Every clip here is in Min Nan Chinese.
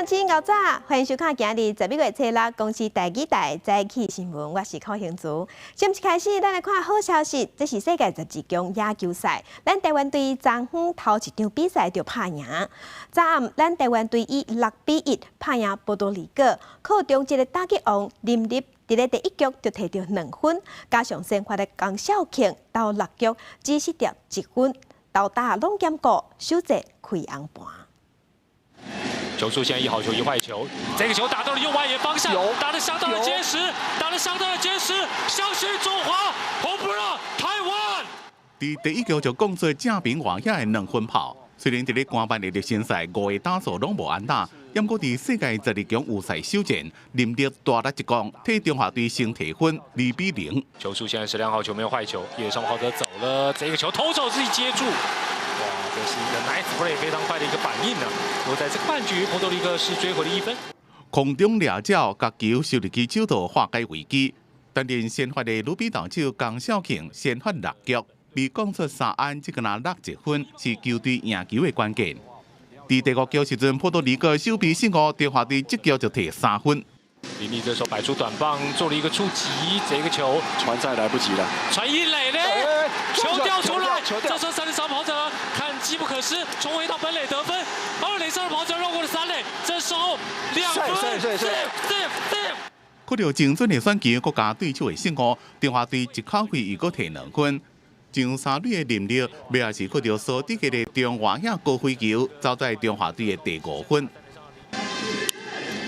鄉親𠢕早，歡迎收看今日11月初六公視台語台早起新聞，我是柯興珠。先一開始，咱來看好消息，這是世界十二強野球賽，咱台灣隊昨昏頭一場比賽就拍贏。昨暗，咱台灣隊以6比1拍贏波多黎各，靠中職的打擊王林立，佇咧第一局就提著2分，加上先發的江少慶投六局只失掉1分，投打攏兼顧，首戰開紅盤。球數現在一好球一壞球，這個球打到了右外野方向，打得相當的結實，打得相當的結實，相信中華，紅不讓台灣。佇第一局就攻出正平外野的2分炮，雖然佇咧官辦的熱身賽五個打數攏無安打，毋過佇世界十二強預賽首戰，林立大力一攻，替中華隊先提分2比0。球數現在是兩好球沒有壞球，野上跑者走了，這個球投手自己接住。哇，這是一個 nice play，非常快的一個反應呢。不過在這個半局，波多黎各是追回了1分。空中掠鳥，共球收入去手套化解危機。擔任先發的魯比投手江少慶先發六局，被攻出三安，這個若落1分，是球隊贏球的關鍵。佇第五局時陣，波多黎各守備失誤，中華隊這局就提3分。林立這時候擺出短棒，做了一個觸擊，這個球傳再來不及了，傳一壘咧，球掉出來，這時候三壘上跑者看機不可失，衝回到本壘得分，二壘上的跑者繞過了三壘，這時候2分，safe safe safe。靠著精準的選球，閣加對手的失誤，中華隊一口氣又閣提2分。上三壘的林立，尾仔是靠著蘇迪格的中外野高飛球，走在中華隊的第五分。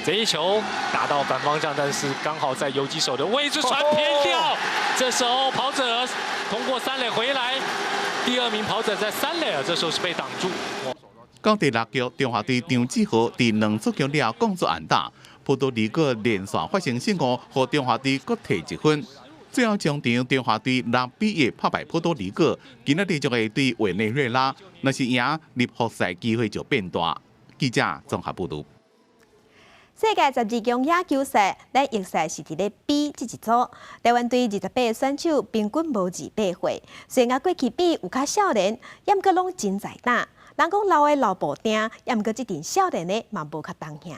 這一球打到反方向，但是剛好在游擊手的位置傳偏掉。這時候跑者通過三壘回來，第二名跑者在三壘啊，這時候是被擋住。到第六局，中華隊張志豪佇兩出局了攻出安打，波多黎各連續發生失誤，予中華隊閣提1分。最後終場，中華隊6比1拍敗波多黎各，今仔日就會對委內瑞拉，若是贏入複賽機會就變大。記者綜合報道。世界十二強野球賽，咱預賽是佇咧 B 這一組，台灣隊28個選手平均無28歲，雖然過去比有較少年，毋過攏真在膽。人講老的老布丁，毋過這陣少年的嘛無較當兄。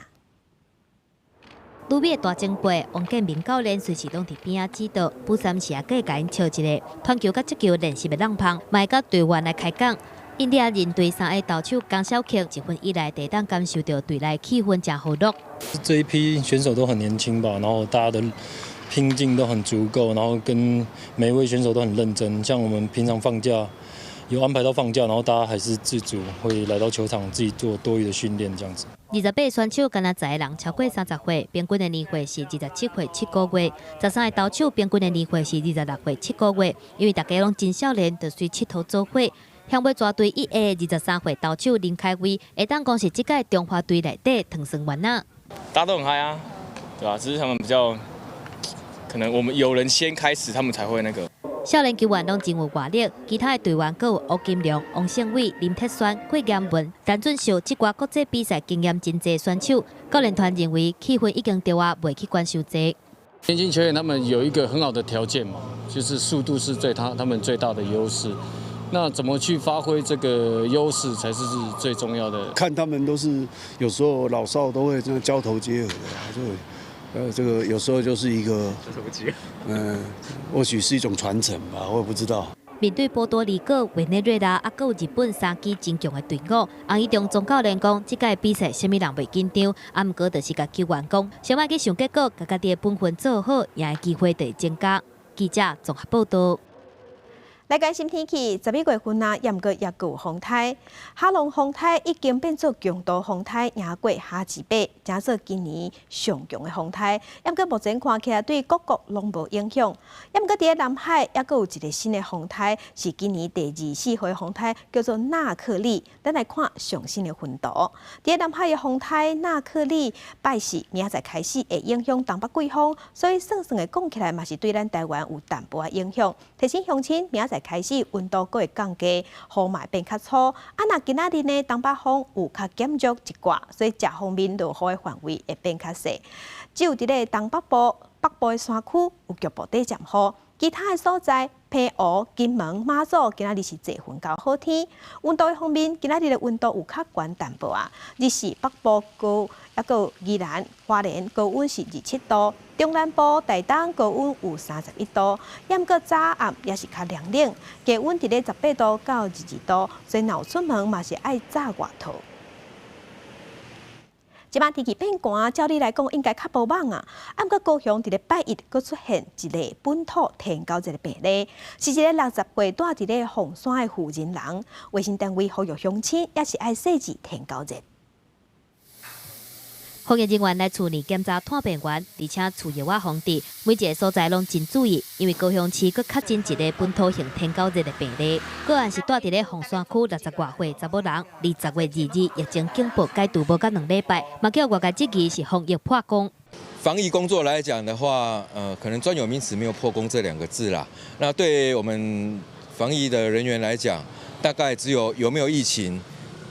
魯米的大前輩王建民教練隨時攏佇邊仔指導，不三時也閣會共𪜶笑一下。傳球佮接球練習的浪芳，嘛會佮隊員來開講。印第安人隊三個投手江小慶一分以來，第當感受到隊內氣氛真和樂。這一批選手都很年輕吧，然後大家的拼勁都很足夠，然後跟每一位選手都很認真。像我們平常放假有安排到放假，然後大家還是自主會來到球場自己做多餘的訓練，這樣子。28個選手敢若十個人超過30歲，平均的年歲是27歲7個月。13個投手平均的年歲是26歲7個月。因為大家攏真少年，就隨𨑨迌做伙。響尾蛇隊1A 23歲投手林開威，會當講是這屆中華隊內底糖酸丸仔。大家都很嗨啊，對吧？只是他們比較可能，我們有人先開始，他們才會那個。少年球員攏真有活力，其他的隊員閣有吳金龍、王勝偉、林鐵宣、郭嚴文、陳俊秀，這寡國際比賽經驗真濟選手。教練團認為氣氛已經對啊，袂去管傷濟。年輕球員他們有一個很好的條件嘛，就是速度是最他們最大的優勢。那怎麼去發揮這個優勢才是最重要的。看他們都是有時候老少都會這樣交頭接耳的，就這個有時候就是一個，或許是一種傳承吧，我也不知道。面對波多黎各、委內瑞拉，啊，閣有日本三支真強的隊伍，洪一中總教練講，這屆比賽啥物人袂緊張，啊，毋過就是共球員講，先莫去想結果，共家己的本分做好，贏的機會就會增加。記者綜合報道。來關心天氣，11月份啊，猶閣猶閣有風颱，哈龍風颱已經變做強度風颱，贏過哈吉貝，成做今年上強的風颱。猶閣目前看起來對各國攏無影響。猶閣佇咧南海，猶閣有一个新的風颱，是今年第24號的風颱，叫做納克利。咱來看上新的雲圖。佇咧南海的風颱納克利，拜四明仔載開始會影響東北季風，所以算算的講起來，嘛是對咱台灣有淡薄仔影響。提醒鄉親，明仔載開始溫度閣會降低，雨嘛會變較粗。啊，若今仔日呢，東北風有較減弱一寡，所以這方面落雨的範圍會變較細。只有佇咧東北部、北部的山區有局部短暫雨，其他的所在澎湖、金門、馬祖今仔日是濟雲到好天。溫度方面，今仔日的溫度有較懸淡薄仔。日時北部高，抑閣宜蘭、花蓮高溫是27度，中南部、台東高溫有31度。毋過早暗也是較涼冷，低溫佇咧18度到22度，所以若有出門嘛是愛罩外套。這擺天氣變寒，照理來講應該較無蠓啊。啊，毋過高雄佇咧拜一閣出現一例本土天狗熱的病例，是一个60歲蹛佇咧鳳山的婦人人。衛生單位呼籲鄉親也是愛細緻天狗熱。防疫人員來厝內檢查傳病源，而且厝藥仔防治，每一个所在攏真注意，因為高雄市閣確診一个本土型天狗熱的病例，個案是蹛佇咧鳳山區60外歲查某人，20月22疫情警報解除無到2禮拜，嘛叫外界質疑是防疫破功。防疫工作來講的話，可能專有名詞沒有破功這兩個字啦。那對我們防疫的人員來講，大概只有有沒有疫情，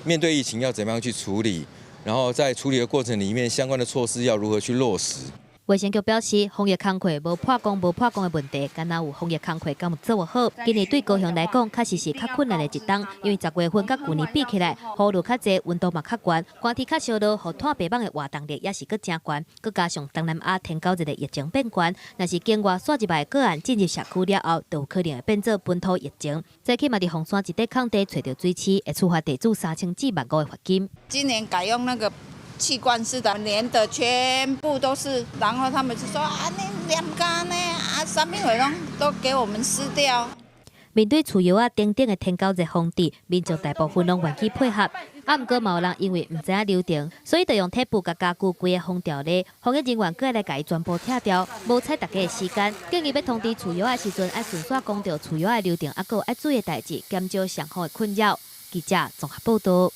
面對疫情要怎麼樣去處理。然後在處理的過程裡面，相關的措施要如何去落實？衛生局表示，防疫工課無破功無破功的問題，敢若有防疫工課敢有做無好。今年對高雄來講，確實是較困難的一冬，因為10月份佮舊年比起來，雨落較濟，溫度嘛較懸，寒天較燒熱，予傳白蠓的活動力也是閣誠懸。閣加上東南亞天狗熱的疫情變懸，若是境外竄入來個案進入社區了後，就有可能會變做本土疫情。早起嘛佇鳳山一塊空地揣著水螭，會處罰地主3000至1萬5的罰金。今年改用那個氣罐式的，粘的全部都是，然後他們就說啊，你黏乾呢，啊，啥物貨攏都給我們撕掉。面對厝藥仔等等的天狗熱防治，民眾大部分攏願意配合。啊，毋過嘛有人因為毋知影流程，所以就用鐵布共家具規个封牢咧。防疫人員閣愛來共伊全部拆掉，無采大家的時間。建議欲通知厝藥仔時陣，愛順紲講著厝藥仔流程，抑閣有愛注意的代誌，減少雙方的困擾。記者綜合報道。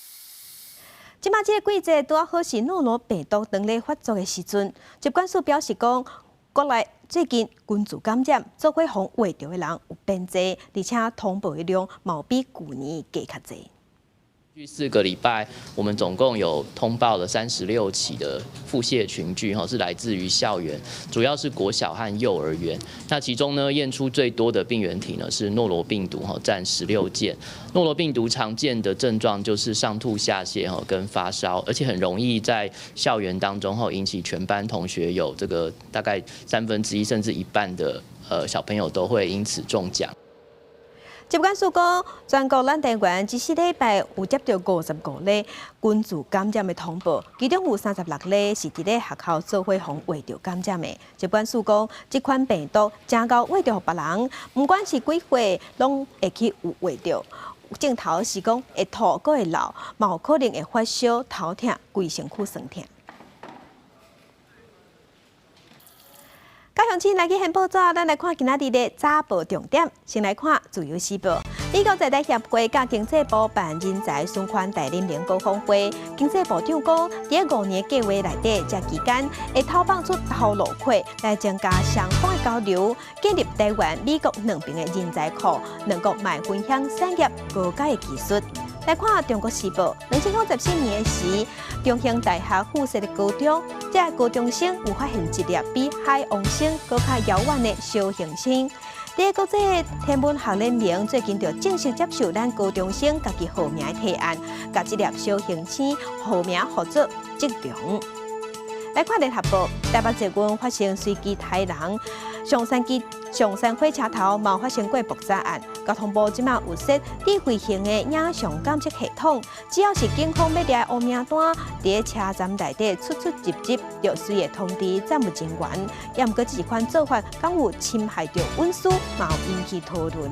這擺這个季節拄仔好是諾羅病毒當咧發作的時陣，疾管署表示講，國內最近群聚感染，做伙予畫著的人有變濟，而且通報的量嘛比舊年加較濟。過去4個禮拜，我們總共有通報了36起的腹瀉群聚，哈，是來自於校園，主要是國小和幼兒園。那其中呢，驗出最多的病原體呢是諾羅病毒，哈，佔16件。諾羅病毒常見的症狀就是上吐下瀉，哈，跟發燒，而且很容易在校園當中，哈，引起全班同學有這個大概1/3甚至一半的小朋友都會因此中獎。疾管署講，全國咱台灣這四禮拜有接著55例群聚感染的通報，其中有36例是佇咧學校做伙予畫著感染的。疾管署講，這款病毒誠𠢕畫著予別人，毋管是幾歲，攏會去有畫著。症頭是講會吐，閣會漏，嘛有可能會發燒、頭痛、規身軀酸痛。甲鄉親來去掀報紙，咱來看今仔日的早報重點。先來看《自由時報》，美國在台協會佮經濟部辦人才循環大聯盟高峰會，經濟部長講，佇5年計畫內底，這期間會投放出頭路款來增加雙方的交流，建立台灣、美國兩邊的人才庫，兩國嘛會分享產業高階的技術。來看《中國時報》，2014年時，中興大學附設的高中，這个高中生有發現一粒比海王星閣較遙遠的小行星。佇國際天文學聯盟最近就正式接受咱高中生家己號名的提案，共這粒小行星號名號做質量。來看聯合報，台北捷運發生隨機刣人，松山機松山火車頭嘛發生過爆炸案。交通部這馬有設智慧型的影像監測系統，只要是警方欲列烏名單，佇車站內底出出入入，就隨會通知站務人員。也毋過這一款做法，敢有侵害著隱私，嘛有引起討論。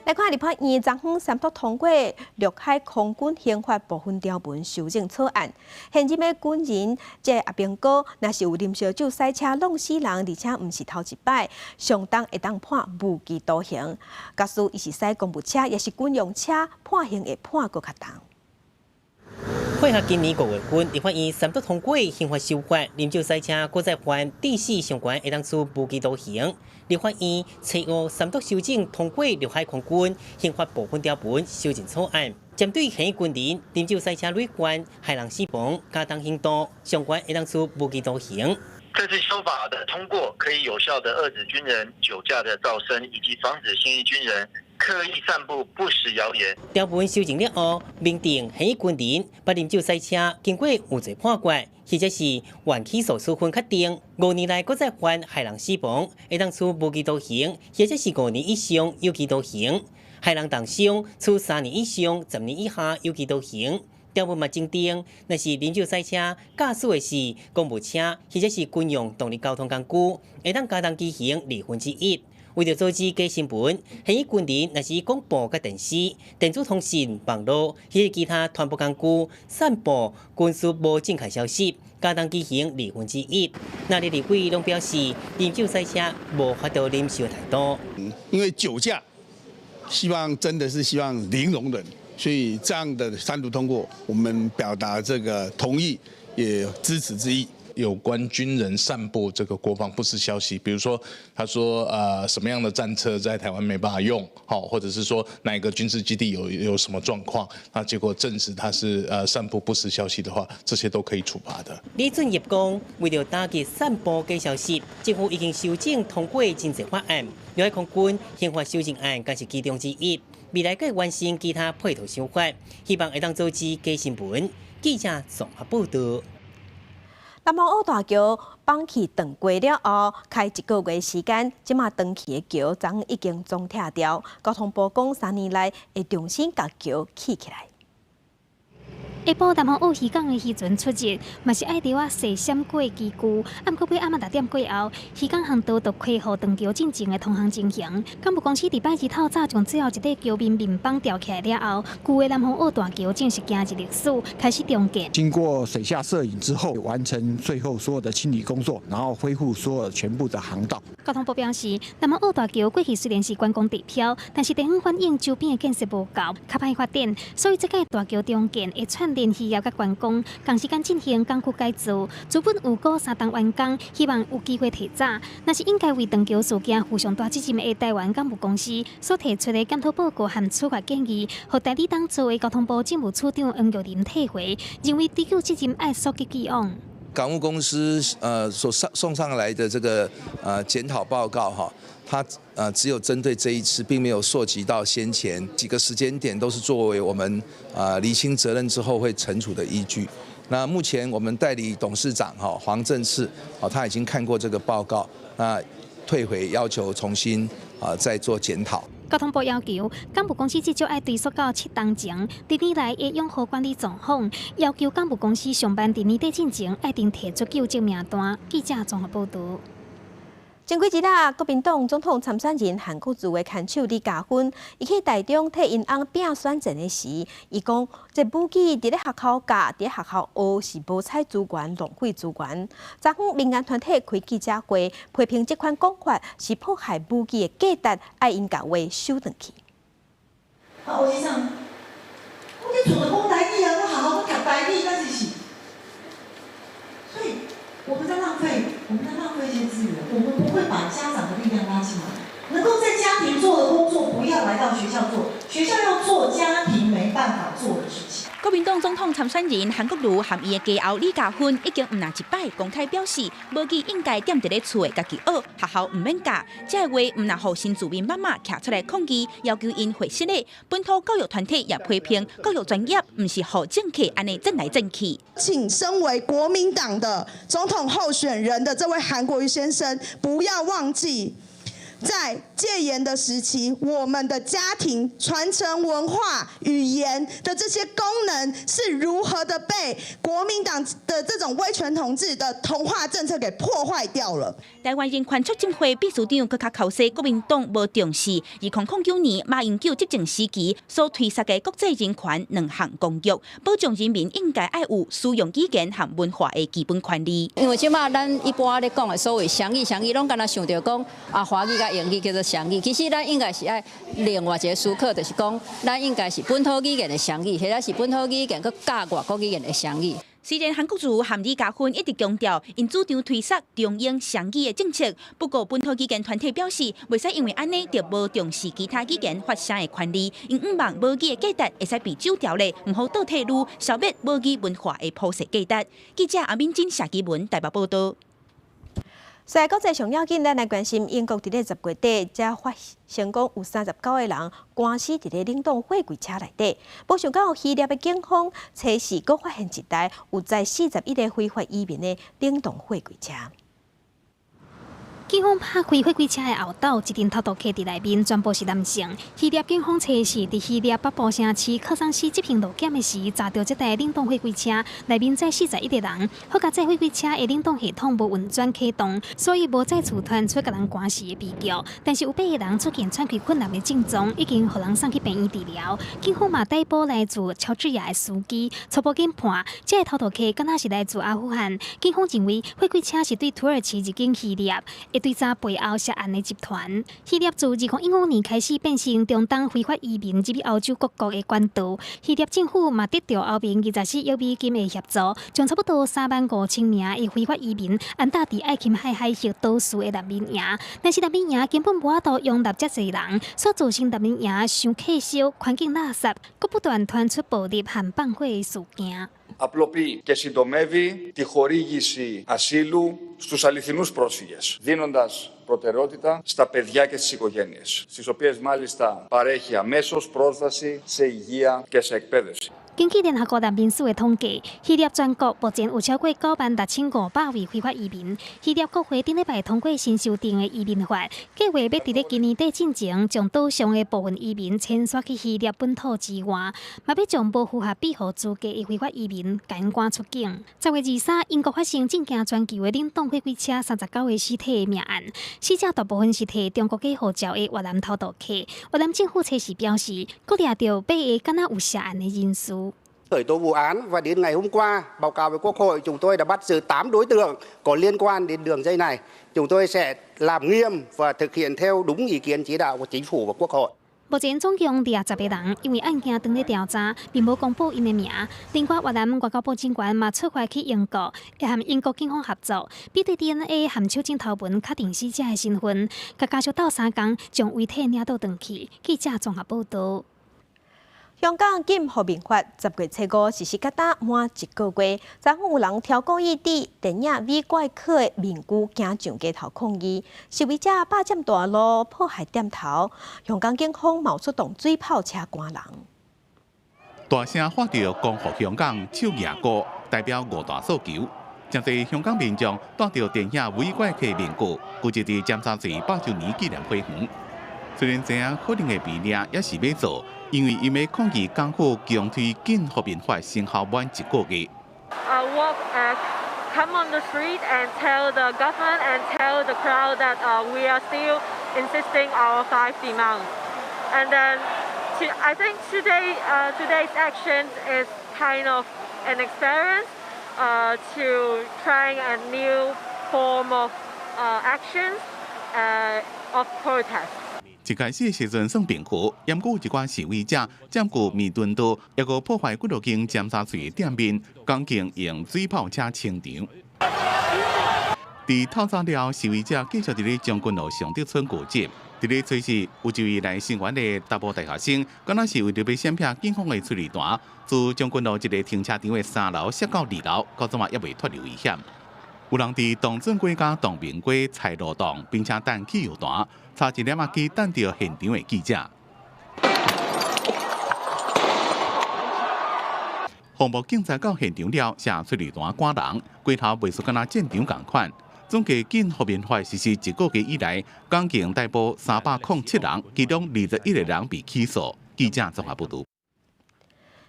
來看立法院昨昏三讀通過陸海空軍刑法部分條文修正草案。現任的軍人這個阿兵哥，若是有啉燒酒駛車挵死人，而且毋是頭一擺，上重會當判無期徒刑。假使伊是駛公務車，抑是軍用車，判刑會判閣較重。配合今年5月份，立法院三讀通過刑法修法，啉酒駛車閣再犯致死上懸會當處無期徒刑。立法院初五三讀修正通過陸海空軍刑法部分條文修正草案，針對現役軍人啉酒駛車累犯，害人死亡，加重刑度，上懸會當處無期徒刑。這次修法的通過，可以有效的遏止軍人酒駕的噪聲，以及防止現役軍人刻意散布不實謠言。條文修正了後，明定現役軍人捌啉酒駛車，經過有罪判決，或者是緩起訴處分確定，5年內閣再犯害人死亡，會當處無期徒刑，或者是5年以上有期徒刑；害人重傷，處3年以上10年以下有期徒刑。條文嘛增訂，若是啉酒駛車駕駛的是公務車，或者是軍用動力交通工具，會當加重其刑1/2。為著阻止假新聞，現役軍人若是以廣播佮電視、電子通訊、網路或者其他傳播工具散布軍事無正確消息，加重其刑1/2。那立委攏表示，啉酒駛車無法度忍受態度。因為酒駕，希望真的是希望零容忍。所以這樣的三讀通過，我們表達這個同意也支持之意。有關軍人散布這個國防不實消息，比如說他說什麼樣的戰車在台灣沒辦法用，好，或者是說哪個軍事基地有什麼狀況，那結果證實他是散布不實消息的話，這些都可以處罰的。李俊業講，為著打擊散布假消息，政府已經修正通過真濟法案，陸海空軍刑法修正案更是其中之一。未來閣完成其他配套修法，希望會當阻止假新聞。記者綜合報道。南風澳大橋綁起斷過了後，開一個月時間，這馬斷去的橋早已經總拆掉。交通部講，3年內會重新共橋起起來。下晡南風澳漁港的漁船出入，嘛是愛著仔細閃過機具。毋過尾暗暝6點過後，漁港航道就恢復斷橋進前的通航情形。港務公司禮拜二透早將最後一塊橋面面板吊起來了後，舊的南風澳大橋正式行入歷史，開始重建。經過水下攝影之後，完成最後所有的清理工作，然後恢復所有全部的航道。交通部表示，南風澳大橋過去雖然是觀光地標，但是地方反映周邊的建設無夠，較歹發展，所以這擺大橋重建會串聯漁業佮觀光，同時間進行港區改造，資本預估3冬完工，希望有機會提早。若是應該為斷橋事件負上大責任的台灣港務公司所提出的檢討報告和處罰建議，予代理董座的交通部政務處長黃玉仁退回，認為追究責任愛溯及既往。港務公司所上送上來的這個檢討報告哈，它只有針對這一次，並沒有溯及到先前幾個時間點，都是作為我們釐清責任之後會懲處的依據。那目前我們代理董事長哈黃正次啊，他已經看過這個報告，那退回要求重新再做檢討。交通部要求港務公司至少愛追溯到7冬前，歷年來的養護管理狀況，要求港務公司上班佇年底進前愛定提出糾正名單。記者綜合報導。前幾日啊，國民黨總統參選人韓國瑜的牽手李嘉芬，伊去台中替𪜶翁拚選戰的時，伊講這母語佇咧學校教，佇咧學校學是無采資源，浪費資源。昨昏民間團體開記者會，批評這款講法是破壞母語的價值，愛𪜶共話收轉去。啊，學生，我佇厝就講台語啊，我學校閣讀台語，那是是。所以我們在浪費，我們在浪費一些資源，我們不會把家長的力量拉進來，能夠在家庭做的工作，不要來到學校做，學校要做家庭沒辦法做的事情。國民黨總統參選人韓國瑜和伊的家後李嘉芬已經毋若一擺公開表示，母語應該踮佇咧厝的家己學，學校毋免教。這个話毋若予新住民媽媽徛出來抗議，要求𪜶回釋咧。本土教育團體也批評教育專業毋是予政客按呢爭來爭去。請身為國民黨的總統候選人的這位韓國瑜先生，不要忘記，在戒嚴的時期，我們的家庭傳承文化、語言的這些功能是如何的被國民黨的這種威權統治的同化政策給破壞掉了。台灣人權促進會秘書長閣較剾洗國民黨無重視2009年馬英九執政時期所推實的國際人權兩項公約，保障人民應該愛有使用語言和文化的基本權利。因為這馬咱一般咧講的所謂雙語，雙語攏敢若想著講啊，華語佮英語叫做雙語，其實咱應該是愛另外一個思考，就是講咱應該是本土語言的雙語，或者是本土語言閣佮外國語言的雙語。雖然韓國瑜和李嘉芬一直強調，𪜶主張推捒中英雙語的政策，不過本土語言團體表示，袂使因為按呢就無重視其他語言發聲的權利，𪜶向望母語的價值會使被守牢咧，毋好倒退嚕，消滅母語文化的普世價值。記者阿敏珍、謝基文台北報道。在國際上要緊，咱來關心英國佇咧10月底，才發生講有39個人寒死佇咧冷凍貨櫃車內底。無想到希臘的警方測試，閣發現一台有載41個非法移民的冷凍貨櫃車。警方拍開貨櫃車的後斗，一陣偷渡客佇內面，全部是男性。希臘警方測試佇希臘北部城市克桑斯執行路檢的時，查著這台冷凍貨櫃車內面載41個人。好佳哉貨櫃車的冷凍系統無運轉啟動，所以無再次傳出共人寒死的悲劇。但是有八個人出現喘氣困難的症狀，已經予人送去病院治療。警方嘛逮捕來自喬治亞的司機，初步研判，這个偷渡客敢若是來自阿富汗。警方認為貨櫃車是對土耳其入境希臘，會追查背後涉案的集團。希臘自2015年開始變成中東非法移民入去歐洲各國的管道。希臘政府嘛得著歐盟24億美金的協助，將差不多3萬5千名的非法移民安搭佇愛琴海海峽島嶼的難民營。但是難民營根本無法度容納遮濟人，所造成難民營傷客小、環境垃圾，閣不斷傳出暴力和放火的事件。 Απλοποιεί και συντομεύει τη χορήγηση ασύλου στους αληθινούς πρόσφυγες, δίνοντας προτεραιότητα στα παιδιά και στις οικογένειες, στις οποίες μάλιστα παρέχει αμέσως πρόσβαση σε υγεία και σε εκπαίδευση. 根據聯合國難民署的統計，希臘全國目前有超過96,500位非法移民。希臘國會頂禮拜通過新修訂的移民法，計劃欲佇咧今年底進前，將島上的部分移民遷徙去希臘本土之外，嘛欲將無符合庇護資格的非法移民共𪜶趕出境。10月23，英國發生震驚全球的冷凍貨櫃車39個屍體的命案，死者大部分是提中國假護照的越南偷渡客。越南政府測試表示，閣掠著八个敢若有涉案的人士。 Khởi tố vụ án và đến ngày hôm qua báo cáo với Quốc hội, chúng tôi đã bắt giữ 8 đối tượng có liên quan đến đường dây này. Chúng tôi sẽ làm nghiêm và thực hiện theo đúng ý kiến chỉ đạo của Chính phủ và Quốc hội. 目前總共60個人，因為案件當咧調查，並無公布𪜶的名。另外，越南外交部長官嘛出發去英國，會和英國警方合作，比對 DNA 和手指頭紋，確定死者的身份，共家屬鬥相共，將遺體領倒轉去。記者綜合報導。香港禁覆面法10月初5實施到今滿一個月，昨昏有人挑故意佇電影《美怪客》的面具行上街頭抗議，示威者霸佔大路，破壞店頭。香港警方嘛出動水炮車趕人。大聲喊著光復香港，手舉鼓，代表五大訴求。真濟香港民眾戴著電影《美怪客》面具，聚集佇尖沙咀百週年紀念花園。雖然知影可能會被掠，猶是欲做，因為𪜶欲抗議港府強推禁覆面法生效滿一個月。 Walk, come on the street and tell the government and tell the crowd that we are still insisting our five demands. And then I think today's action is kind of an experience to trying a new form of actions of protest. 一開始時陣算平和，毋過有一寡示威者佔據彌敦道，抑閣破壞幾落間尖沙咀的店面，港警用水炮車清場。佇透早了，示威者繼續佇咧將軍澳尚德邨聚集。佇咧初四，有一位來聲援的查埔大學生，敢若是為著欲閃避警方的催淚彈，自將軍澳一个停車場的三樓摔到二樓，到這馬猶未脫離危險。有人佇東圳街佮東明街踩路擋，並且擲汽油彈，差一粒仔去擲著現場的記者。防暴警察到現場了，射催淚彈趕人，規頭袂輸敢若戰場仝款。總計禁覆面法實施一個月以來，港警逮捕307人，其中21個人被起訴。記者綜合報導。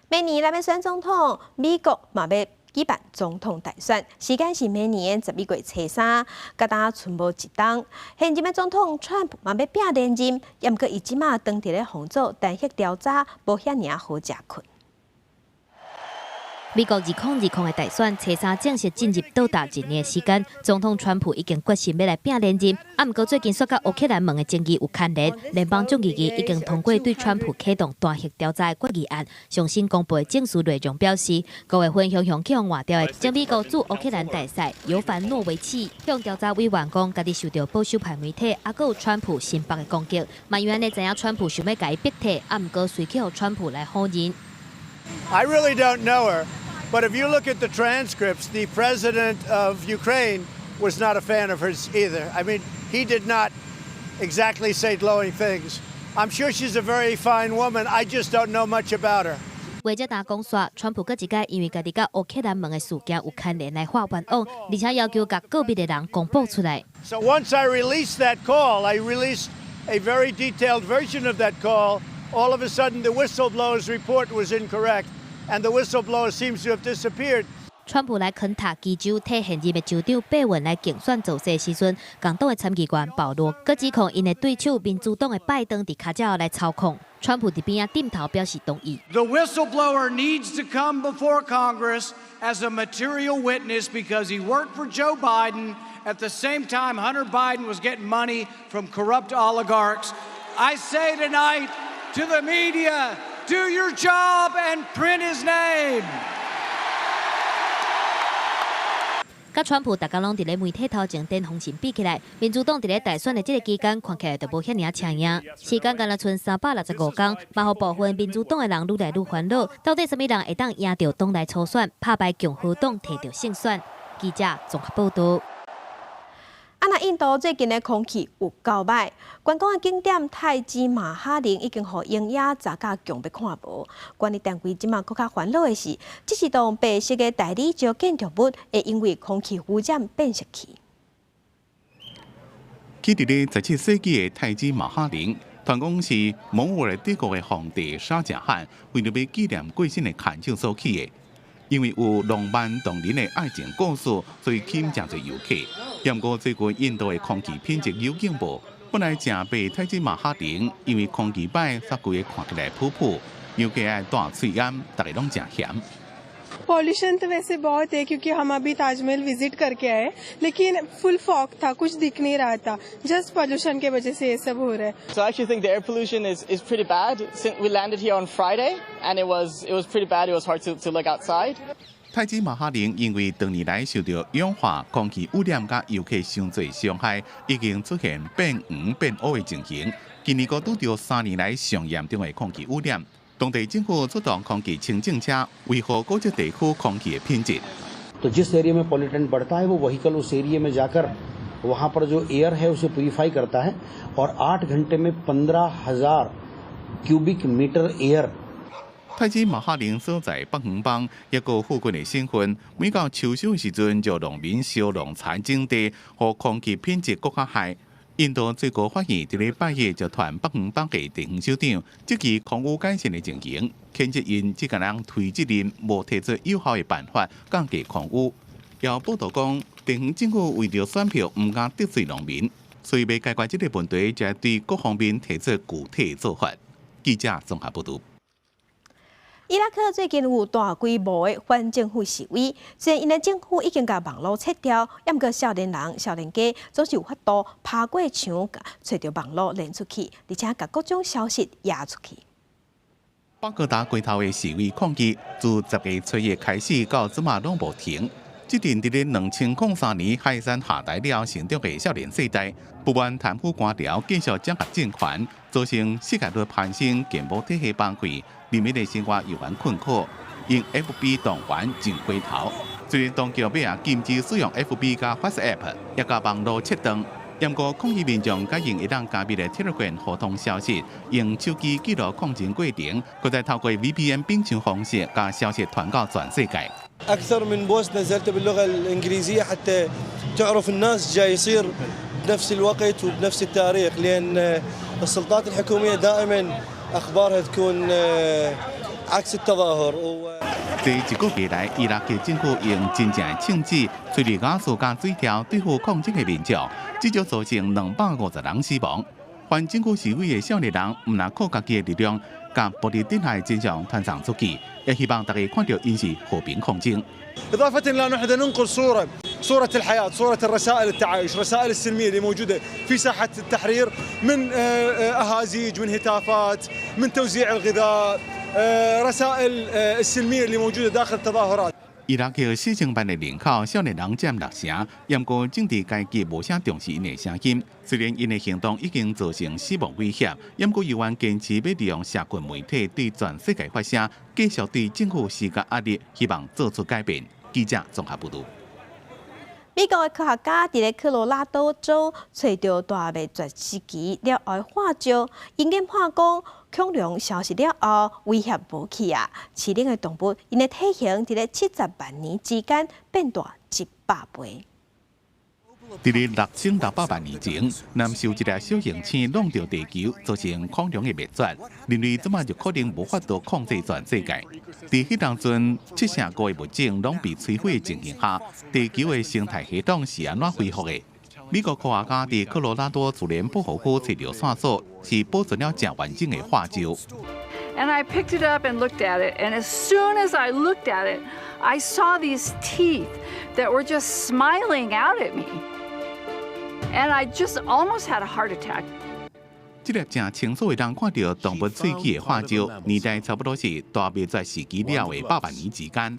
明年咱欲選總統，美國嘛欲舉辦總統大選，時間是明年11月初3，佮今賰無一冬。現任的總統川普嘛欲拚連任，毋過伊這馬當佇咧防阻彈劾調查，無遐爾好食睏。美國2020的大選，初三正式進入倒數一年的時間。總統川普已經決心欲來拚連任，啊，毋過最近煞佮烏克蘭門的爭議有牽連，聯邦眾議院已經通過對川普啟動彈劾調查的決議案。上新公布的證詞內容表示，5月份雄雄去予換掉的前美國駐烏克蘭大使尤凡諾維契向調查委員講，家己受著保守派媒體，啊，閣有川普心腹的攻擊，嘛因為按呢知影川普想欲共伊逼退，啊，毋過隨去予川普來否認。 I really don't know her, but if you look at the transcripts, the president of Ukraine was not a fan of hers either. I mean, he did not exactly say glowing things. I'm sure she's a very fine woman. I just don't know much about her. 話才焦講煞，川普閣一擺因為家己佮烏克蘭門的事件有牽連來發冤枉，而且要求共告密的人公布出來。 So once I released that call, I released a very detailed version of that call. All of a sudden, the whistleblower's report was incorrect, and the whistleblower seems to have disappeared. 川普來肯塔基州替現任的州長貝文來競選造勢時陣，共黨的參議員保羅閣指控𪜶的對手民主黨的拜登佇跤跡後來操控。川普佇邊仔點頭表示同意。 The whistleblower needs to come before Congress as a material witness because he worked for Joe Biden at the same time Hunter Biden was getting money from corrupt oligarchs. I say tonight to the media, do your job and print his name. 佮川普逐工攏佇咧媒體頭前電風扇比起來，民主黨佇咧大選的這个期間看起來就無遐爾仔車贏。時間干焦賰365工，嘛予部分民主黨的人愈來愈煩惱。到底啥物人會當贏著黨內初選，拍敗共和黨提著勝選？記者綜合報導。啊，那印度最近的空氣有夠䆀，觀光的景點泰姬瑪哈陵已經予烏煙瘴甲強欲看無。管理單位這馬閣較煩惱的是，這是棟白色的大理石建築物會因為空氣污染變色去。起佇咧17世紀的泰姬瑪哈陵，傳講是蒙兀兒帝國的皇帝沙賈汗為著欲紀念過身的牽手所起的。因為有浪漫動人的愛情故事，所以吸引誠濟遊客。毋過最近印度的空氣品質有進步，本來誠白泰姬瑪哈陵，因為空氣歹，煞規个看起來浡浡，遊客愛戴喙罨，逐家攏誠嫌。 Pollution तो वैसे बहुत है क्योंकि हम अभी ताजमहल विजिट करके आए, लेकिन फुल फॉग था, कुछ दिख नहीं रहा था। जस्ट पॉल्यूशन के वजह से ये सब हो रहा है। So I actually think the air pollution is pretty bad. Since we landed here on Friday and it was pretty bad. It was hard to look outside. 泰姬瑪哈陵因為長年來受著氧化、空氣污染佮遊客傷濟傷害，已經出現變黃變烏的情形。今年閣拄著3年來上嚴重的空氣污染。當地政府出動空氣清淨車，維護古蹟地區空氣的品質。 तो जिस एरिया में पॉल्यूटेंट बढ़ता है, वो व्हीकल उस एरिया में जाकर वहाँ पर जो एयर है उसे प्यूरिफाई करता है और 8 घंटे में 15,000 cubic metre air. 泰姬瑪哈陵所在北方邦一個附近的省份，每到秋收的時陣，就農民燒農田種地，予空氣品質閣較害。印度最高法院佇禮拜一就傳北方邦的地方首長，質疑空污改善的情形，譴責𪜶這個人推責任，無提出有效的辦法降低空污。有報道講，地方政府為著選票，毋敢得罪農民，所以欲解決這个問題，就對各方面提出具體做法。記者綜合報導。伊拉克最近有大規模的反政府示威，雖然𪜶的政府已經共網路切掉，毋過少年人、少年家總是有法度爬過牆，揣著網路連出去，而且共各種消息掖出去。巴格達街頭的示威抗議，自10月初一開始到這馬攏無停。這陣佇咧2003年海珊下台了成長的少年世代，不滿貪腐官僚繼續掌握政權，造成失業率攀升、健保體系崩潰，人民的生活猶原困苦，用 FB 動員上街頭。雖然當局尾仔禁止使用 FB 佮 WhatsApp，也共網路切斷，毋過抗議民眾改用會當加密的 Telegram 互通消息，用手機記錄抗爭過程，閣再透過 VPN 反牆方式，共消息傳到全世界。 أكثر من بوست نزلته باللغة الإنجليزية حتى تعرف الناس جاي يصير بنفس الوقت وبنفس التاريخ، لأن السلطات الحكومية دائما أخبارها تكون عكس التظاهر. 這一個月來，伊拉克政府用真正的槍支、催淚瓦斯佮水柱對付抗爭的民眾，至少造成250人死亡。反政府示威的少年人，毋但靠家己的力量，共暴力底下的真相傳送出去，也希望大家看著𪜶是和平抗爭。 إضافة إلى أنه نحن ننقل صورة صورة الحياة، صورة الرسائل التعايش، رسائل السلمية اللي موجودة في ساحة التحرير من أهازيج، من هتافات، من توزيع الغذاء، رسائل السلمية اللي موجودة داخل التظاهرات. 伊拉克4000萬的人口，少年人佔6成，毋過政治階級無啥重視𪜶的聲音。雖然𪜶的行動已經造成死亡威脅，毋過猶原堅持欲利用社群媒體對全世界發聲，繼續對政府施加壓力，希望做出改變。記者綜合報導。美國的科學家佇咧科羅拉多州揣著大滅絕時期了後的化石，𪜶研判講恐龍消失了後，威脅無去啊！飼養的動物，𪜶的體型佇咧70萬年之間變大100倍。佇咧6600萬年前，南受一粒小行星弄著地球，造成恐龍的滅絕。人類這馬就可能無法度控制全世界。佇彼當陣，75%的物種攏被摧毀的情形下，地球的生態系統是按怎恢復的？美國科學家佇科羅拉多自然保護區揣著線索，是保存了誠完整的化石。 And I picked it up and looked at it, and as soon as I looked at it, I saw these teeth that were just smiling out at me. And I just almost had a heart attack. 這粒誠清楚會當看著動物喙齒的化石，年代差不多是大滅絕時期了的百萬年之間。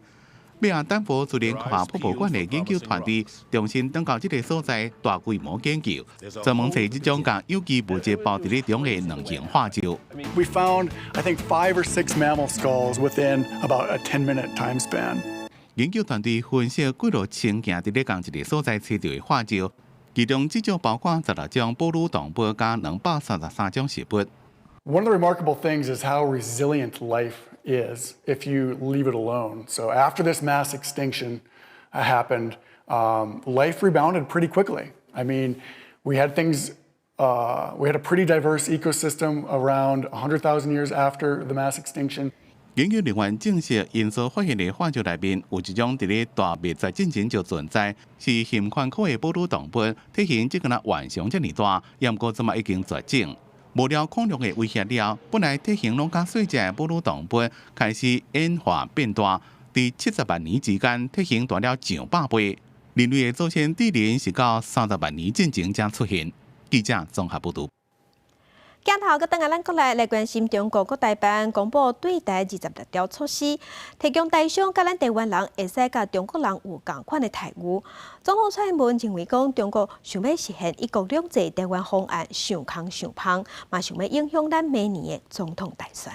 尾仔丹佛自然科學博物館的研究團隊重新轉到這个所在大規模研究，專門揣這種共有機物質包佇咧中的卵形化石。 We found, I think, five or six mammal skulls within about a 10-minute time span. 研究團隊分析幾落千件佇咧仝一个所在揣著的化石，其中至少包括16種哺乳動物佮233種植物。 One of the remarkable things is how resilient life is if you leave it alone. So after this mass extinction happened, life rebounded pretty quickly. I mean, we had a pretty diverse ecosystem around 100,000 years after the mass extinction. 研究人員證實，𪜶所發現的化石內面有一種佇咧大滅絕進前就存在，是熊獾科的哺乳動物，體型只敢若浣熊遮爾大，毋過這馬已經絕種。無了恐龍的威脅了，本來體型攏較細隻的哺乳動物開始演化變大，佇70萬年之間，體型大了上百倍。人類的祖先智人是到30萬年進前才出現。記者綜合報導。鏡頭閣轉來咱國內來關心中國國台辦公布對台26條措施，提供台商佮咱台灣人會使佮中國人有仝款的待遇。總統蔡英文認為講，中國想欲實現一國兩制台灣方案，傷空傷芳，嘛想欲影響咱明年的總統大選。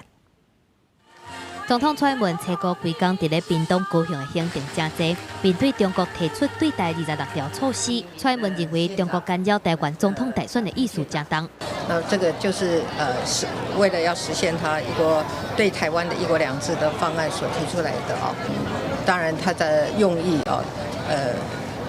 總統蔡英文初五規工佇咧屏東高雄的行程誠濟，面對中國提出對台26條措施，蔡英文認為中國干擾台灣總統大選的意思誠重。那這個就是是為了要實現他一國對台灣的一國兩制的方案所提出來的哦。當然，他的用意哦，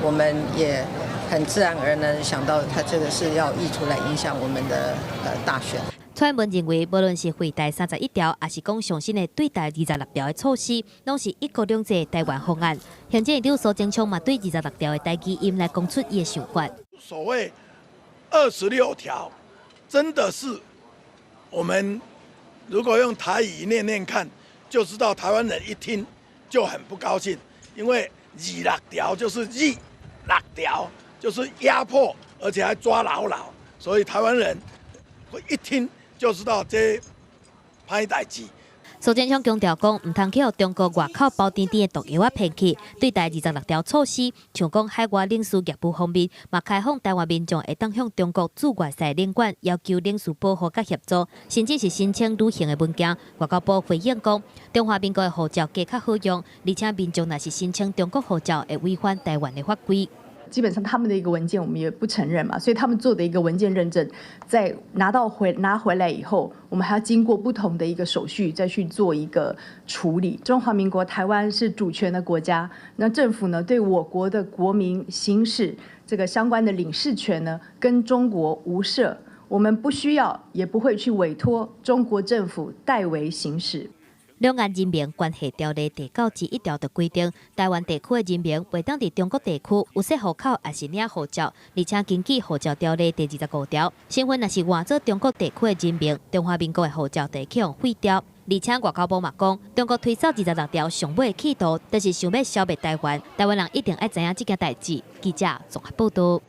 我們也很自然而然想到，他這個是要意圖來影響我們的大選。蔡英文認為，無論是惠台31條，抑是講上新的對台26條的措施，攏是一國兩制台灣方案。行政院長蘇貞昌嘛，對26條的台語音來講出伊的想法。所謂26條，真的是我們如果用台語念念看，就知道台灣人一聽就很不高興，因為二六條就是二六條，就是壓迫，而且還抓牢牢，所以台灣人會一聽就知道這歹代誌。蘇貞昌強調講，毋通去予中國外口包甜甜的毒藥仔騙去，對台26條措施，像講海外領事業務方面，嘛開放台灣民眾會當向中國駐外使領館要求領事保護佮協助，甚至是申請旅行的文件。外交部回應講，中華民國的護照加較好用，而且民眾若是申請中國護照，會違反台灣的法規。基本上他們的一個文件我們也不承認嘛，所以他們做的一個文件認證，在拿到回拿回來以後，我們還要經過不同的一個手續再去做一個處理。中華民國台灣是主權的國家，那政府呢對我國的國民行使這個相關的領事權呢，跟中國無涉，我們不需要也不會去委託中國政府代為行使。兩岸人民關係條例第91條就規定，台灣地區的人民袂當佇中國地區有設戶口，抑是領護照。而且根據護照條例第25條，身份若是換做中國地區的人民，中華民國的護照就會去予廢掉。而且外交部嘛講，中國推走26條上尾的企圖，就是想欲消滅台灣。台灣人一定愛知影這件代誌。記者綜合報導。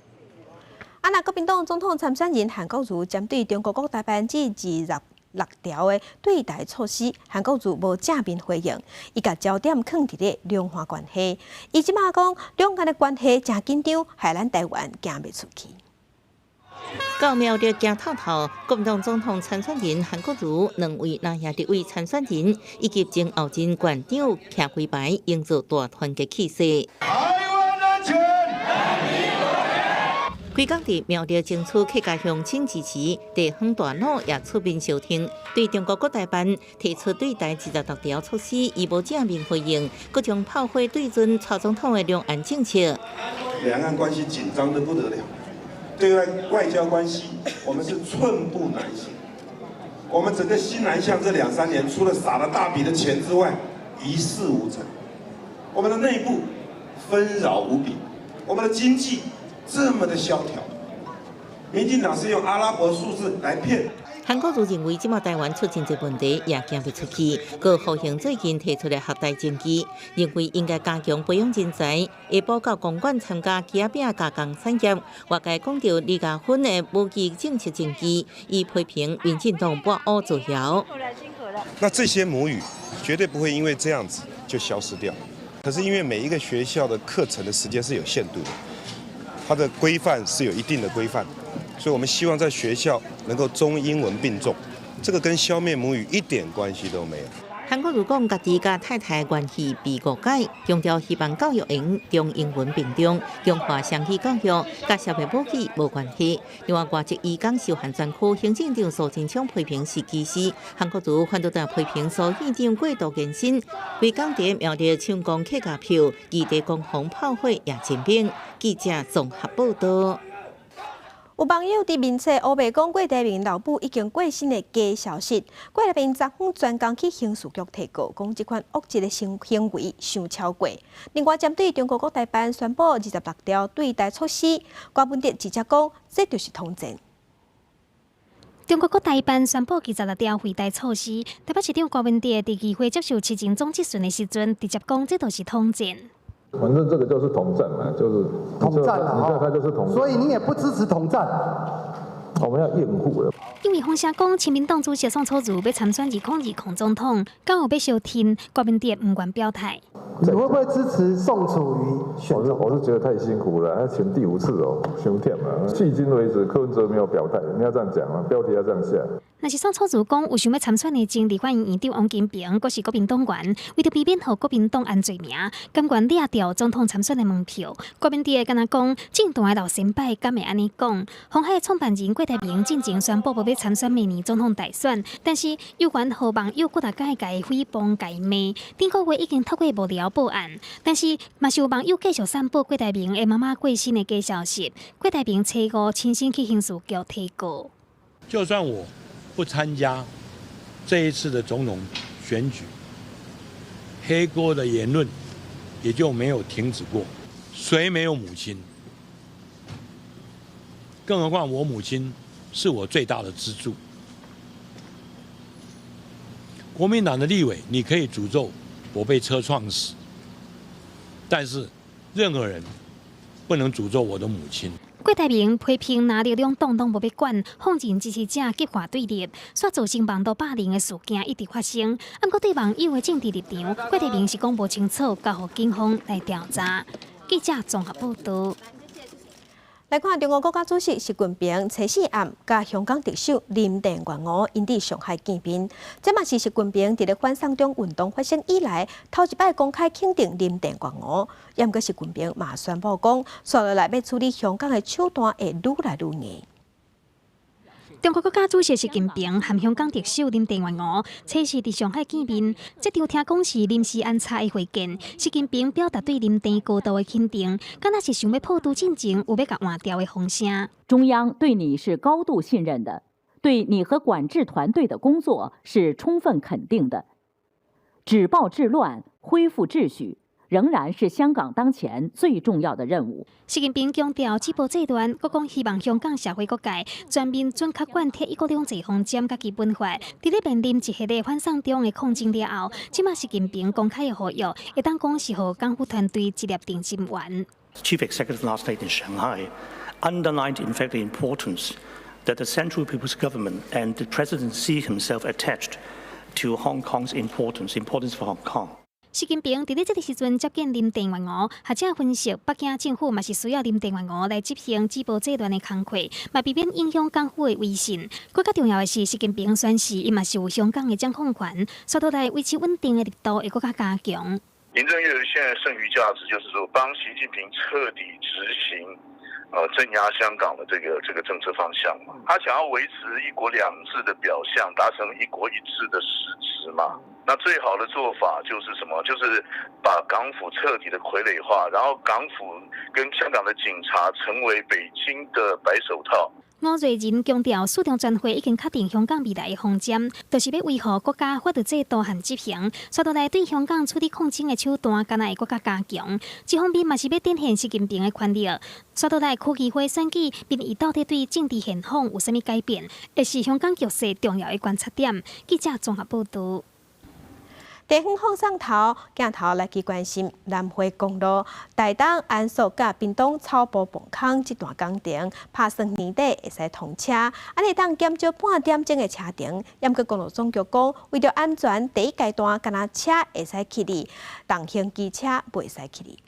啊，那國民黨總統參選人韓國瑜針對中國國台辦這26條的對台措施，韓國瑜無正面回應，伊共焦點囥佇咧兩岸關係。伊這馬講兩岸的關係誠緊張，害咱台灣行袂出去。到苗栗行透透，國民黨總統參選人韓國瑜，兩位南亞立委參選人以及前後任縣長徛規排，營造大團結氣勢。台灣人權，規工佇苗栗爭取客家鄉親支持，地方大佬也出面相挺，對中國國台辦提出對台26條措施，伊無正面回應，閣將炮火對準蔡總統的兩岸政策。兩岸關係緊張得不得了，對外外交關係，我們是寸步難行。我們整個新南向這兩三年，除了撒了大筆的錢之外，一事無成。我們的內部紛擾無比，我們的經濟這麼的蕭條，民進黨是用阿拉伯數字來騙。韓國瑜認為，這馬台灣出真濟問題，也行袂出去。閣呼應最近提出的學台證據，認為應該加強培養人才，會報到公館參加機仔餅加工產業。外界講著李嘉芬的武器政策證據，伊批評民進黨抹烏造謠。那這些母語絕對不會因為這樣子就消失掉。可是因為每一個學校的課程的時間是有限度的，它的規範是有一定的規範。所以我們希望在學校能夠中英文並重，這個跟消滅母語一點關係都沒有。韓國瑜講，家己佮太太關係被誤解，強調希望教育營中英文並重，強化雙語教育，佮消滅母語無關係。另外，外籍移工受限專區行政長蘇貞昌批評是歧視，韓國瑜反倒轉批評蘇院長過度嚴審，規工佇苗栗搶攻客家票，異地攻防炮火也真猛。記者綜合報道。有網友佇面冊烏白講郭台銘老母已經過身的假消息，郭台銘昨昏專工去刑事局提告，講這款惡質的行行為傷超過。另外，針對中國國台辦宣布26條對台措施，郭文哲直接講，這就是統戰。中國國台辦宣布26條惠台措施，台北市長郭文哲佇議會接受市政總質詢的時陣，直接講這就是統戰。反正這個就是統戰嘛，就是統戰啦，他就是統戰，所以你也不支持統戰。我們要厭惡了。因為風聲講，親民黨主席宋楚瑜欲參選2020總統，敢有欲相挺，郭文哲毋願表態。你會不會支持宋楚瑜選？我是覺得太辛苦了，要選第五次哦，傷忝啊！迄今為止，柯文哲沒有表態，你要這樣講啊，標題要這樣下。若是宋楚瑜講有想欲參選的前立法院院長王金平，閣是國民黨員，為著避免予國民黨按罪名，甘願掠著總統參選的門票。郭文哲敢若講，政壇的老前輩敢會按呢講？鴻海創辦人郭台銘進前宣布無欲參選明年總統大選，但是猶原予網友閣逐擺共誹謗共罵。頂個月已經透過幕僚報案，但是嘛是有網友繼續散布郭台銘的媽媽過身的假消息。郭台銘初五親身去刑事局提告。就算我不參加這一次的總統選舉，黑鍋的言論也就沒有停止過。誰沒有母親？更何況我母親是我最大的支柱。國民黨的立委，你可以詛咒我被車撞死，但是任何人不能詛咒我的母親。郭台銘批評藍綠兩黨攏無欲管，放任支持者激化對立，煞造成網路霸凌的事件一直發生。毋過對網友的政治立場，郭台銘是講無清楚，交予警方來調查。記者綜合報道。來看中國國家主席習近平初四暗佮香港特首林鄭月娥𪜶佇上海見面，這嘛是習近平佇咧反送中運動發生以來頭一擺公開肯定林鄭月娥。毋過習近平嘛宣布講，紲落來欲處理香港的手段會愈來愈硬。中國國家主席習近平和香港特首林鄭月娥初四佇上海見面，這場聽講是臨時安插的會見。習近平表達對林鄭高度的肯定，敢若是想欲破除進前有欲共換掉的風聲。中央對你是高度信任的，對你和管治團隊的工作是充分肯定的。止暴制亂，恢復秩序，仍然是香港當前最重要的任務。習近平強調止暴制亂，閣講希望香港社會各界全面準確貫徹一國兩制方針佮基本法。佇咧面臨一系列反送中的抗爭了後，這馬習近平公開的呼籲，會當講是予港府團隊一粒定心丸。 Chief Executive last night in Shanghai underlined, in fact, the importance that the Central People's Government and the President Xi himself attached to Hong Kong's importance, importance for Hong Kong. 習近平佇咧這个時陣接見林鄭月娥，學者分析，北京政府嘛是需要林鄭月娥來執行止暴制亂的工課，嘛避免影響港府的威信。閣較重要的是，習近平宣示，伊嘛是有香港的掌控權，紲落來維持穩定的力度會閣較加強。林鄭月娥現在剩餘價值就是說，幫習近平徹底執行鎮壓香港的這個政策方向嘛。他想要維持一國兩制的表象，達成一國一制的實質嘛。那最好的做法就是什麼？就是把港府徹底的傀儡化，然後港府跟香港的警察成為北京的白手套。吳叡人強調，四中全會已經確定香港未來的方針，就是欲維護國家法律制度和執行。紲落來對香港處理抗爭的手段，敢若會閣較加強。這方面嘛是欲展現習近平的權力。紲落來區議會選舉，民意到底對政治現況有啥物改變，會是香港局勢重要的觀察點。記者綜合報導。地方放送頭鏡頭來去關心南迴公路台東安朔佮屏東草埔磅空這段工程，拍算年底會使通車，按呢會當減少半點鐘的車程。毋過公路總局講，為著安全，第一階段干焦車會使去哩，重型機車袂使去哩。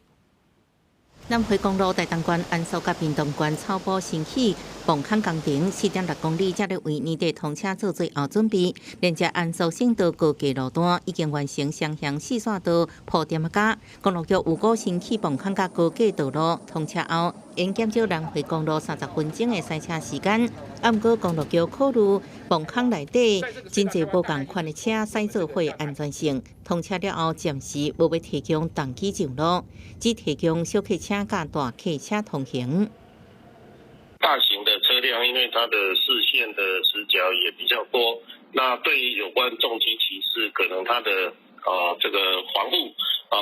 南迴公路台東縣安朔佮屏東縣草埔新起磅空工程4.6公里，正咧為年底通車做最後準備。連接安朔省道高架路段已經完成雙向四線道鋪墊仔公路局預估新起磅空佮高架道路通車後，會減少南迴公路30分鐘的塞車時間。啊，毋過公路局考慮磅空內底真濟無仝款的車駛做伙安全性，通車了後暫時無欲提供重機上路，只提供小客車佮大客車通行。大型的車輛，因為它的視線的死角也比較多，那對於有關重機騎士，可能它的這個防護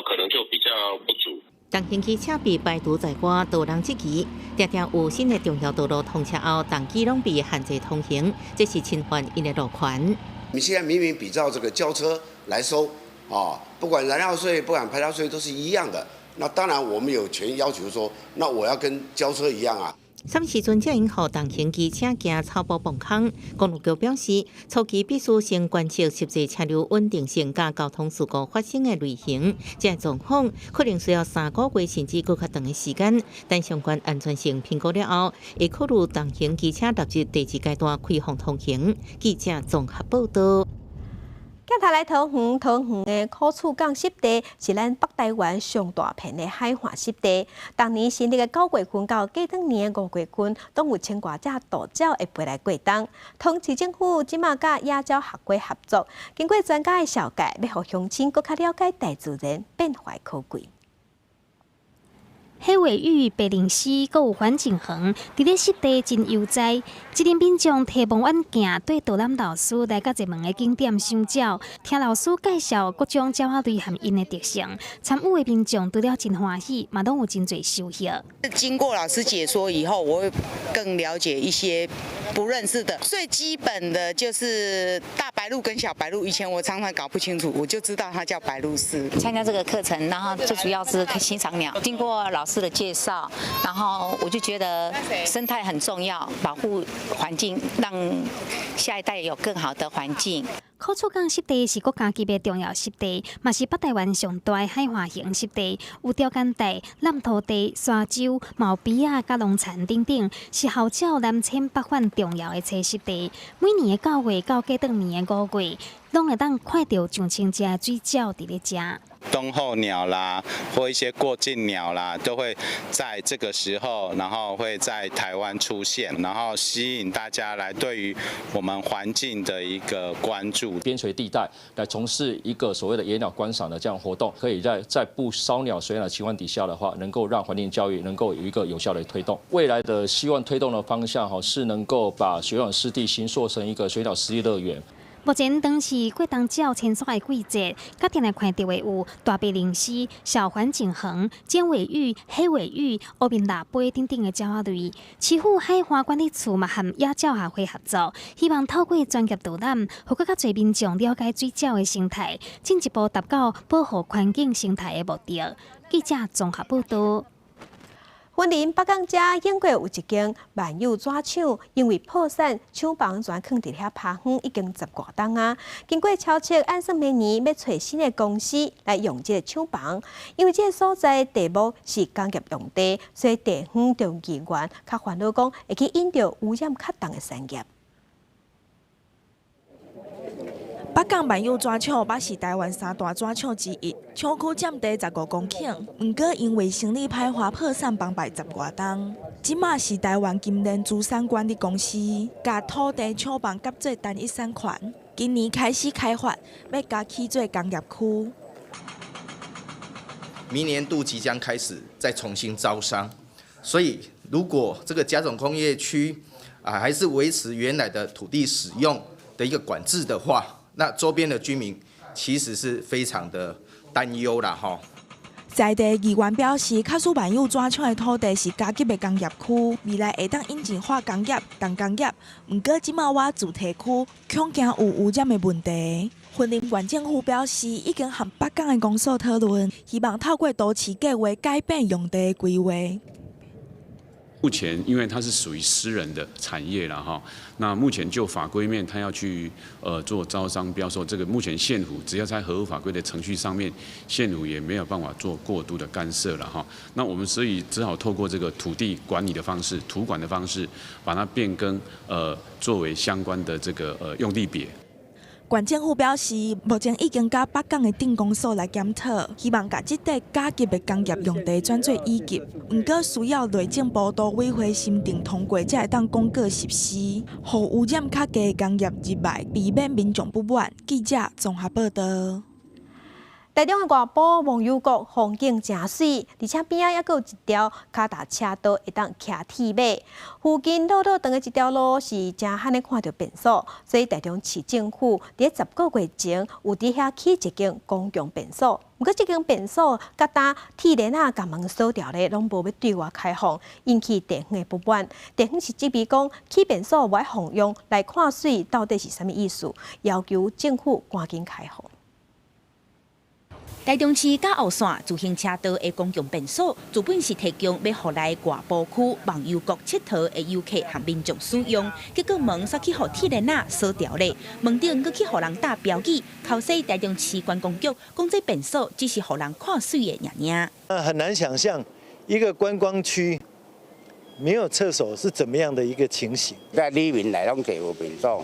可能就比較不足。重型機車被排除在外，多人質疑。定定有新的重要道路通車後，重機攏被限制通行，這是侵犯𪜶的路權。你現在明明比照這個轎車來收，啊，不管燃料稅，不管牌照稅都是一樣的。那當然我們有權要求說，那我要跟轎車一樣啊。啥物時陣才會予重型機車行草埔磅空？公路局表示，初期必須先觀測實際車流穩定性佮交通事故發生的類型，這狀況可能需要3個月甚至閣較長的時間。等相關安全性評估了後，會考慮重型機車納入第二階段開放通行。記者綜合報導。鏡頭來桃園，桃園的苦厝港濕地是咱北台灣上大片的海岸濕地。逐年新曆的9月份到過轉年的5月份，攏有千外隻渡鳥會飛來過冬。桃園市政府這馬佮野鳥學會合作，經過專家的紹介，欲予鄉親閣較了解大自然變化的可貴。黑尾鷸、白鷺鷥，閣有環頸鴴，佇咧濕地真悠哉。這陣民眾提望遠鏡，綴導覽老師來到熱門的景點賞鳥，聽老師介紹各種鳥仔類和𪜶的特性。參與的民眾除了真歡喜，嘛攏有真濟收穫。經過老師解說以後，我會更了解一些不認識的。最基本的就是大白鷺跟小白鷺，以前我常常搞不清楚，我就知道它叫白鷺鷥。參加這個課程，然後最主要是欣賞鳥。經過老師的介紹，然後我就覺得生態很重要，保護環境，讓下一代有更好的環境。苦厝港濕地是國家級的重要濕地，嘛是北台灣上大的海岸型濕地，有潮間帶、濫塗地、沙洲、毛埤仔、佮龍蟬等等，是候鳥南遷北返重要的棲息地。每年的9月到過轉年的5月，攏會當看著上千隻水鳥佇咧遮。冬候鳥啦，或一些過境鳥啦，都會在這個時候，然後會在台灣出現，然後吸引大家來對於我們環境的一個關注。邊陲地帶來從事一個所謂的野鳥觀賞的這樣活動，可以在不燒鳥水鳥的情況底下的話，能夠讓環境教育能夠有一個有效的推動。未來的希望推動的方向，哈，是能夠把水鳥濕地形塑成一個水鳥濕地樂園。目前當是過冬鳥遷徙的季節，較定來看著的有大白鷺鷥、小環頸鴴、尖尾鷸、黑尾鷸、烏面蜊飛等等的鳥仔類。市府海岸管理處嘛和野鳥學會合作，希望透過專業導覽，予閣較濟民眾了解水鳥的生態，進一步達到保護環境生態的目的。記者綜合報導。雲林北港遮英國有一間萬有紙廠，因為破產，廠房全囥佇遐拋荒，已經十外冬啊。經過敲測，按算明年欲揣新的公司來用這个廠房，因為這个所在地目是工業用地，所以地方就議員較煩惱講，會去引著污染較重的產業。北港萬有紙廠嘛是台灣三大紙廠之一，廠區佔地15公頃，毋過因為生理歹化破產崩敗十外冬。這馬是臺灣金聯資產管理公司，共土地廠房合做單一產權，今年開始開發，欲共起做工業區。明年度即將開始再重新招商，所以如果這個甲種工業區啊還是維持原來的土地使用的一個管制的話，那周邊的居民其實是非常的擔憂啦，吼。在地議員表示，假使萬有紙廠的土地是甲級的工業區，未來會當引進化工業、重工業。毋過這馬倚住宅區，恐驚有污染的問題。雲林縣政府表示，已經和北港的公所討論，希望透過都市計畫改變用地規劃。目前因為它是屬於私人的產業了哈，那目前就法規面，他要去做招商標售，這個目前縣府只要在合乎法規的程序上面，縣府也沒有辦法做過度的干涉了哈。那我們所以只好透過這個土地管理的方式、土管的方式，把它變更作為相關的這個用地別。縣政府表示，目前已經佮北港的鎮公所來檢討，希望共這塊甲級的工業用地轉做乙級。毋過需要內政部都委會審定通過，才會當公告實施，予污染較低的工業入來，避免民眾不滿。記者綜合報道。台中的外埔忘憂谷風景誠媠，而且邊仔猶閣有一條跤踏車道會當騎鐵馬。附近落落長的一條路是誠罕咧看著便所，所以台中市政府佇10個月前有佇遐起一間公共便所。毋過這間便所佮今鐵鏈仔共門鎖牢咧，攏無欲對外開放，引起地方的不滿。地方是質疑講起便所無愛予用來看媠，到底是啥物意思？要求政府趕緊開放。台中市甲湖線自行車道的公共便所，原本是提供欲予來外埔區忘憂谷𨑨迌的遊客和民眾使用，結果門煞去予鐵鏈仔鎖牢咧，門頂閣去予人貼標語，口說台中市觀光局講這便所只是予人看媠的爾爾。那很難想象一個觀光區沒有廁所是怎麼樣的一個情形。在裡面來攏坐無便所。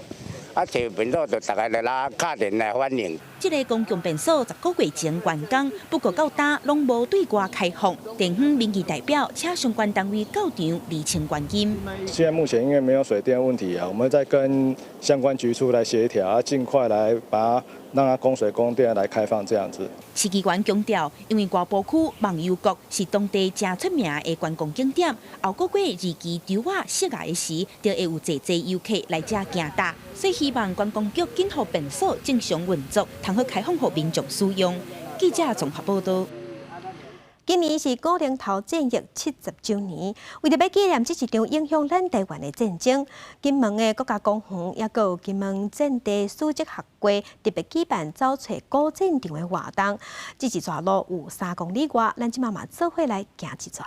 啊，坐便所就逐家來拉敲電來反映。這个公共便所10個月前完工，不過到今攏無對外開放。地方民意代表請相關單位到場釐清原因。現在目前因為沒有水電問題啊，我們在跟相關局處來協調，啊，盡快來把它讓它供水供電來開放這樣子。市議員強調，因為外埔區忘憂谷是當地誠出名的觀光景點，後個月二期稻仔釋芽的時，就會有濟濟遊客來遮行踏，所以希望觀光局緊予便所正常運作，通好開放予民眾使用。記者綜合報道。今年是古寧頭戰役70週年，為著欲紀念這一場影響咱台灣的戰爭，金門的國家公園猶閣有金門戰地史蹟學會特別舉辦走揣古戰場的活動。這一逝路有3公里外，咱這馬嘛做伙來行一逝。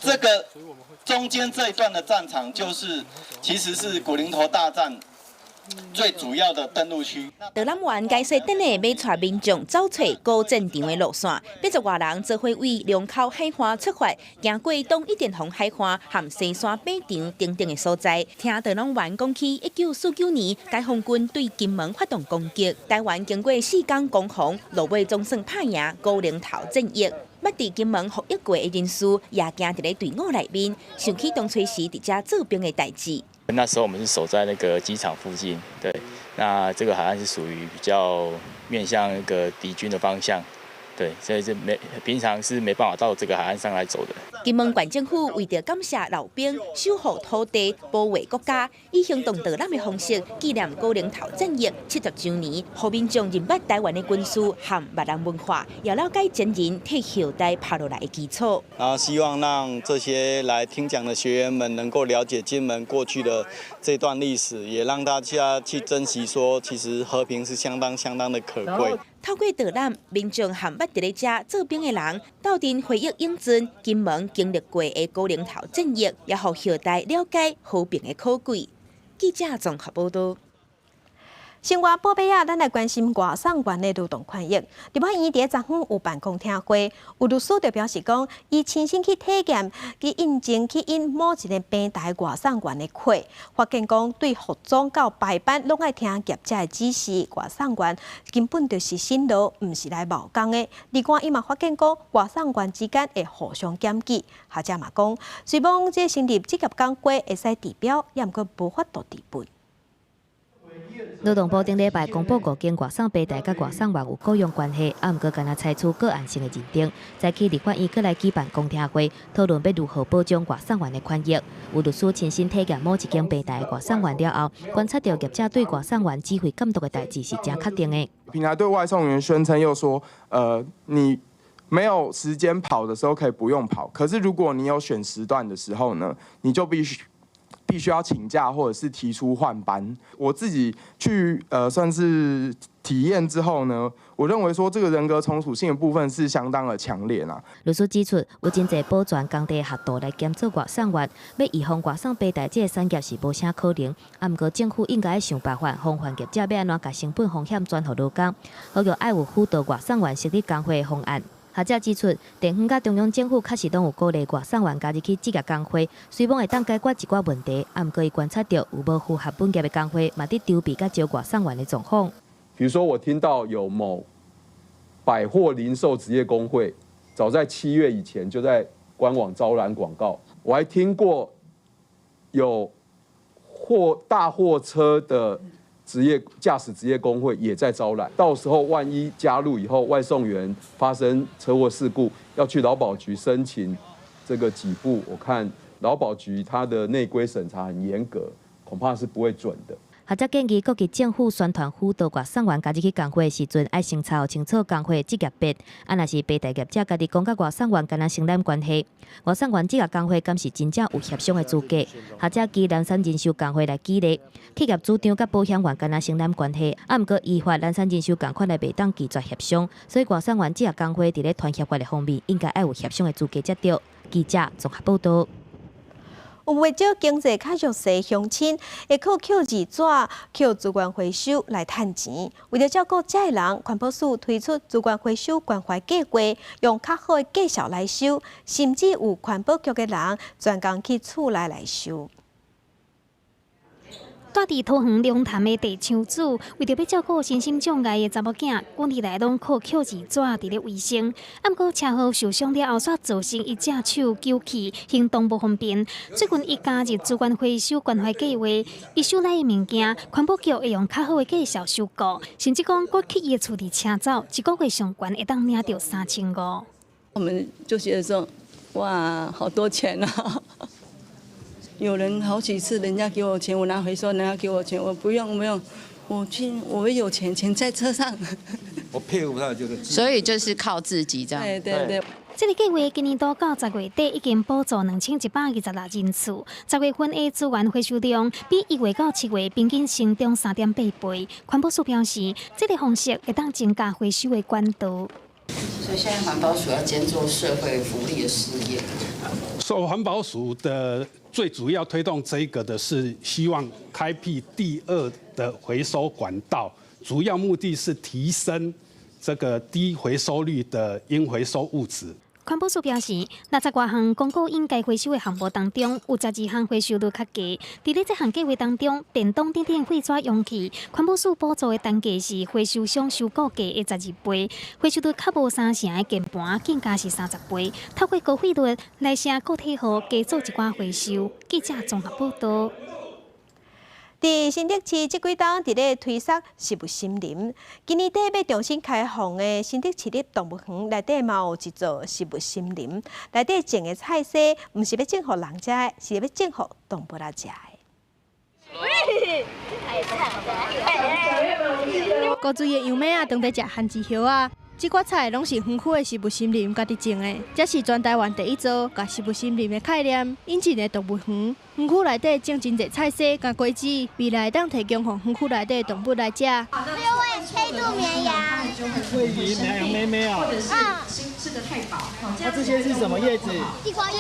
這個中間這一段的戰場，就是其實是古寧頭大戰最主要的登陸區。導覽員解說等下欲帶民眾走揣古戰場的路線，80外人做伙對龍口海岸出發，行過統一電風海岸和西山馬場等等的所在。聽導覽員講起，1949年解放軍對金門發動攻擊，台灣經過4工攻防，落尾總算拍贏古寧頭戰役。捌佇金門服役過的人士也行佇咧隊伍內面，想起當初時佇遮做兵的代誌。那時候我們是守在那個機場附近，對，那這個海岸是屬於比較面向那個敵軍的方向，對，所以是沒平常是沒辦法到這個海岸上來走的。金門縣政府為著感謝老兵守護土地、保衛國家，以行動導覽的方式紀念古寧頭戰役70週年，予民眾認捌台灣的軍事和閩南文化，也了解前人替後代拍落來的基礎。然後希望讓這些來聽講的學員們能夠了解金門過去的這段歷史，也讓大家去珍惜，說其實和平是相當相當的可貴。透過導覽，民眾和捌佇咧遮做兵的人，鬥陣回憶永陣金門經歷過的古寧頭戰役，也予後代了解和平的可貴。記者綜合報道。生活宝贝仔，咱來關心外送員的勞動權益。立法院佇昨昏有辦公聽會，有律師就表示講，伊親身去體驗、去印證、去𪜶某一個平台外送員的課，發現講對服裝到排班攏愛聽業者的指示，外送員根本就是辛勞，毋是來冒工的。另外，伊嘛發現講，外送員之間會互相檢舉。學者嘛講，雖罔這成立職業工會會使治標，也毋過無法度治本。勞動部頂禮拜公布五間外送平台佮外送員有雇傭關係，啊，毋過干焦採取個案性的認定。早起立法院閣來舉辦公聽會，討論欲如何保障外送員的權益。有律師親身體驗某一間平台的外送員了後，觀察著業者對外送員指揮監督的代誌是誠確定的。平台對外送員宣稱又說，你沒有時間跑的時候可以不用跑，可是如果你有選時段的時候呢，你就必須要請假或者是提出換班。我自己去算是體驗之後呢，我認為說這個人格從屬性的部分是相當的強烈啦。律師指出，有真濟保全工地角度來兼做外送員，欲預防外送平台這个產業是無啥可能。啊，毋過政府應該想辦法防範業者欲按怎共成本風險轉予勞工，好叫愛有輔導外送員成立工會的方案。學者指出，地方佮中央政府確實攏有鼓勵外送員加入去職業工會，雖罔會當解決一寡問題，啊，毋過伊觀察著有無符合本業的工會，嘛佇籌備佮招外送員的狀況。比如說，我聽到有某百貨零售職業工會，早在7月以前就在官網招攬廣告。我還聽過有大貨車的職業駕駛職業工會也在招攬，到時候萬一加入以後，外送員發生車禍事故，要去勞保局申請這個給付，我看勞保局它的內規審查很嚴格，恐怕是不會准的。學者建議各級政府宣傳輔導外送員加入去工會的時陣，愛先查清楚工會職業別，啊，若是平台業者家己講佮外送員干焦承攬關係，外送員職業工會敢是真正有協商的資格？學者舉南山人壽工會來舉例，企業主張佮保險員干焦承攬關係，啊，毋過依法南山人壽仝款來袂當拒絕協商，所以外送員職業工會佇咧團協法的方面，應該愛有協商的資格才對。記者綜合報導。有袂少經濟較弱勢鄉親會靠抾字紙、抾資源回收來趁錢。為著照顧遮的人，環保署推出資源回收關懷計畫，用較好的價數來收，甚至有環保局的人專工去厝內來收。住佇桃園龍潭的地廠主，為著欲照顧身心障礙的查某囝，幾年來攏靠抾字紙佇咧維生。啊，毋過車禍受傷了後，煞造成伊隻手糾去，行動無方便。最近伊加入資源回收關懷計畫，伊收來的物件，環保局會用較好的價數收購，甚至講閣去伊的厝裡車走，一個月上懸會當領著3500。我們就覺得說，哇，好多錢啊！有人好幾次，人家給我錢，我拿回收，人家給我錢，我不用不用，我去，我有錢，錢在車上。我佩服他，就是。所以就是靠自己這樣。對對對。這个計畫今年度到10月底已經補助2126人次，10月份的資源回收量比1月到7月平均成長3.8倍。環保署表示，這个方式會當增加回收的管道。所以現在環保署要兼做社會福利的事業。受環保署的最主要推動這個的是希望開闢第二的回收管道，主要目的是提升這個低回收率的應回收物質。環保署表示，60外項公告應該回收的項目當中，有12項回收率較低。佇咧這項計畫當中，便當等等廢紙容器，環保署補助的單價是回收商收購價的12倍，回收率較無三成的鍵盤，更加是30倍。透過高費率來寫個體戶加做一寡回收。記者綜合報導。佇新竹市這幾冬佇咧推捒植物森林，今年底欲重新開放的新竹市立動物園內底嘛有一座植物森林，內底種的菜蔬，毋是欲種予人食的，是欲種予動物來食的。古錐的羊尾仔當佇食番薯葉仔，這寡菜攏是園區的植物森林家己種的，這是全台灣第一座共植物森林的概念引進的動物園。園區內底種真濟菜蔬佮果子，未來會當提供予園區內底動物來食。餵黑肚綿羊。餵魚綿羊咩咩啊？嗯。吃得太飽。那這些是什麼葉子？地瓜葉。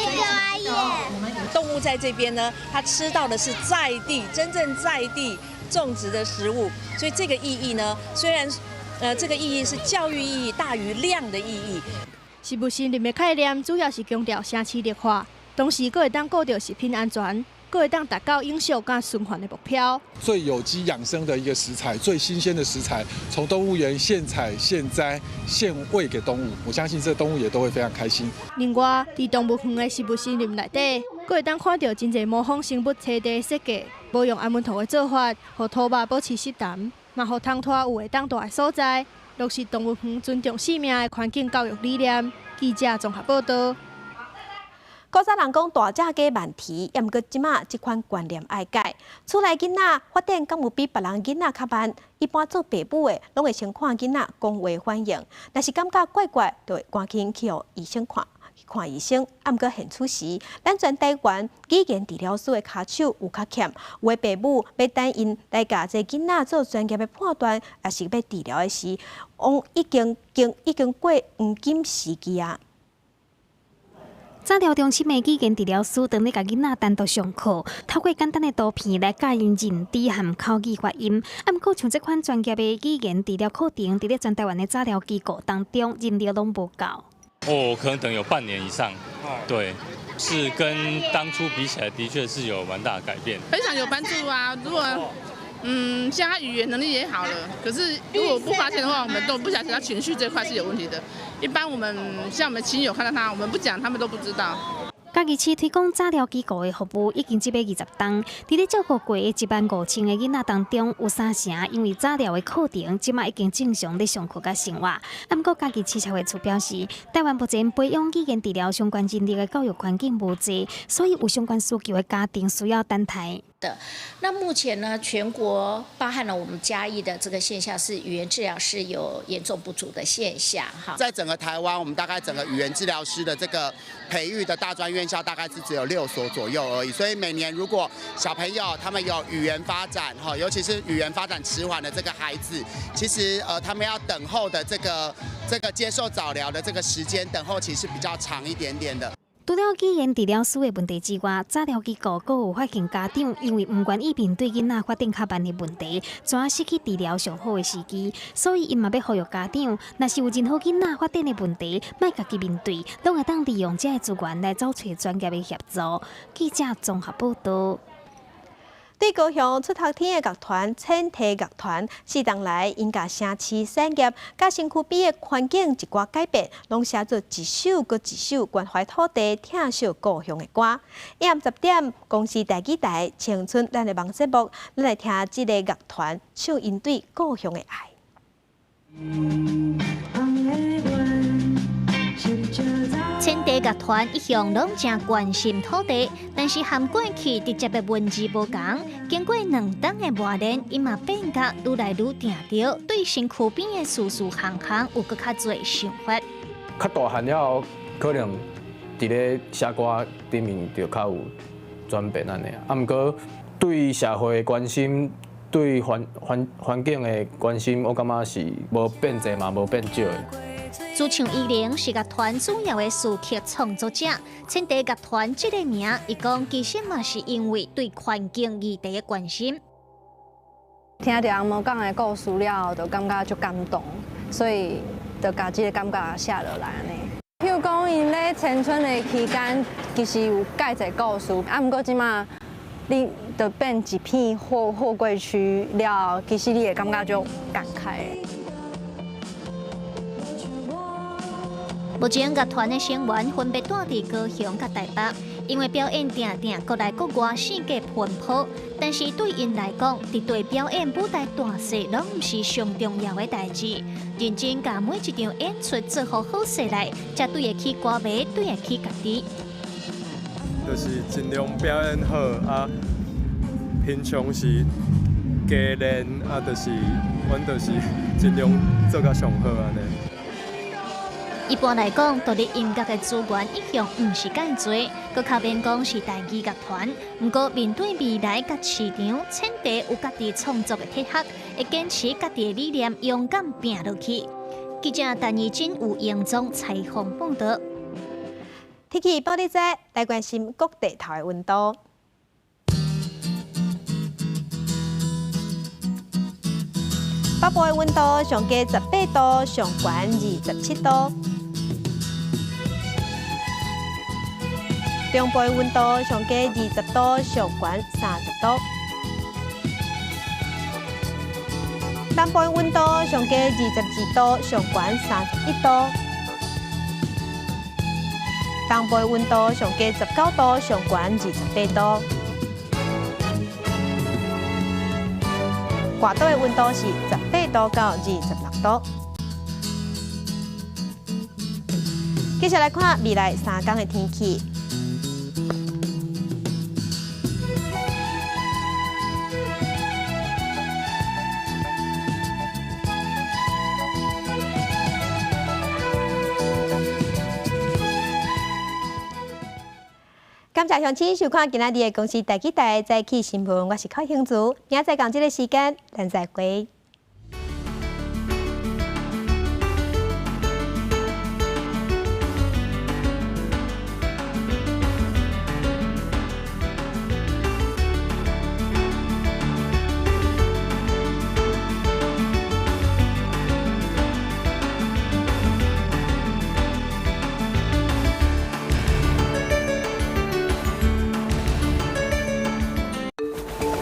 動物在這邊呢，它吃到的是在地，真正在地。種植的食物，所以這個意義呢，雖然，這個意義是教育意義大於量的意義。食物森林的概念主要是強調城市綠化，同時閣會當顧著食品安全，閣會當達到永續佮循環的目標。最有機養生的一個食材，最新鮮的食材，從動物園現採現摘現餵給動物，我相信這動物也都會非常開心。另外，佇動物園的食物森林內底，閣會當看著真濟模仿生物棲地的設計，無用安穩土的做法，予土肉保持濕澹，嘛予蟲豸有會當蹛的所在，落實動物園尊重生命的環境教育理念。記者綜合報道。古早人講大隻雞慢啼，猶毋過這馬這款觀念愛改。厝內囡仔發展敢有比別人囡仔較慢？一般做爸母的攏會先看囡仔講話反應，若是感覺怪怪，就會趕緊去予醫生看，去看醫生。啊，毋過現此時，咱全台灣語言治療師的跤手有較欠，有的爸母欲等𪜶來共這囡仔做專業的判斷，抑是欲治療的時，往已經過黃金時期啊。早療中心的語言治療師當咧共囡仔單獨上課，透過簡單的圖片來教𪜶認知和口語發音。啊，毋過像這款專業的語言治療課程，佇咧全台灣的早療機構當中，人力攏無夠。哦，可能等有半年以上。對，是跟當初比起來，的確是有蠻大的改變。非常有幫助啊！如果像他語言能力也好了，可是如果不發現的話，我們都不曉得他情緒這塊是有問題的。一般我們像我們親友看到他，我們不講，他們都不知道。嘉義市推廣早療機構的服務已經這欲20冬，佇咧照顧過的1.5萬個囡仔當中，有三成因為早療的課程，這馬已經正常咧上課佮生活。啊，毋過嘉義市社會處表示，台灣目前培養語言治療相關人力的教育環境無濟，所以有相關需求的家庭需要等待。的那目前呢，全國包含了我們嘉義的這個現象，是語言治療師有嚴重不足的現象。哈，在整個台灣，我們大概整個語言治療師的這個培育的大專院校，大概是只有6所左右而已。所以每年如果小朋友他們有語言發展，哈，尤其是語言發展遲緩的這個孩子，其實他們要等候的這個接受早療的這個時間等候期是比較長一點點的。除了語言治療師的問題之外，早療機構閣有發現家長因為毋願意面對囡仔發展較慢的問題，怎失去治療上好的時機，所以𪜶嘛欲呼籲家長，若是有任何囡仔發展的問題，莫家己面對，攏會當利用這个資源來找揣專業的協助。記者綜合報道。對高雄出頭天的樂團千體樂團，4冬來𪜶共城市產業、佮身軀邊的環境一寡改變，攏寫做一首閣一首關懷土地、疼惜故鄉的歌。暗10點，公視台語台青春咱的夢節目，咱來聽這个樂團唱𪜶對故鄉的愛。千地樂團一向攏誠關心土地，但是和過去直接的文字無仝。經過2冬的磨練，𪜶嘛變甲愈來愈定著，對身軀邊的事事項項有閣較濟想法。較大漢了後，可能佇咧寫歌頂面就較有轉變按呢。啊，毋過對社會的關心，對環境的關心，我感覺是無變濟嘛，無變少的。主唱伊玲是樂團主要的詞曲創作者，千地樂團這个名，伊講其實嘛是因為對環境議題的關心。聽著紅毛港的故事了後，就感覺足感動，所以就共這个感覺寫落來按呢。譬如講，𪜶咧青春的期間，其實有蓋一个故事，啊，毋過這馬你就變一片貨櫃區了後，其實你會感覺足感慨。目前樂團的成員分別住佇高雄佮台北，因為表演定定國內國外四界奔波，但是對𪜶來講，佇對表演舞台大細攏毋是上重要的代誌。認真共每一場演出做好好勢來，才對得起歌迷，對得起家己。就是盡量表演好啊，平常時加練啊，就是阮就是盡量做甲上好按呢。一般來講，獨立音樂的資源一向毋是介濟，閣較免講是台語樂團。毋過面對未來佮市場，千地有家己創作的特色，會堅持家己的理念，勇敢拚落去。記者陳怡珍、吳英宗採訪報導。天氣報你知，來關心各地頭的溫度。北部的溫度上低18度，上懸27度。中部的溫度上低20度，上懸30度。南部的溫度上低22度，上懸31度。東部的溫度上低19度，上懸28度。外島的溫度是18度到26度。接下來看未來3天的天氣。感謝鄉親收看今仔日的公視第幾台早起新聞，我是寇興竹，明仔載仝這个時間，咱再會。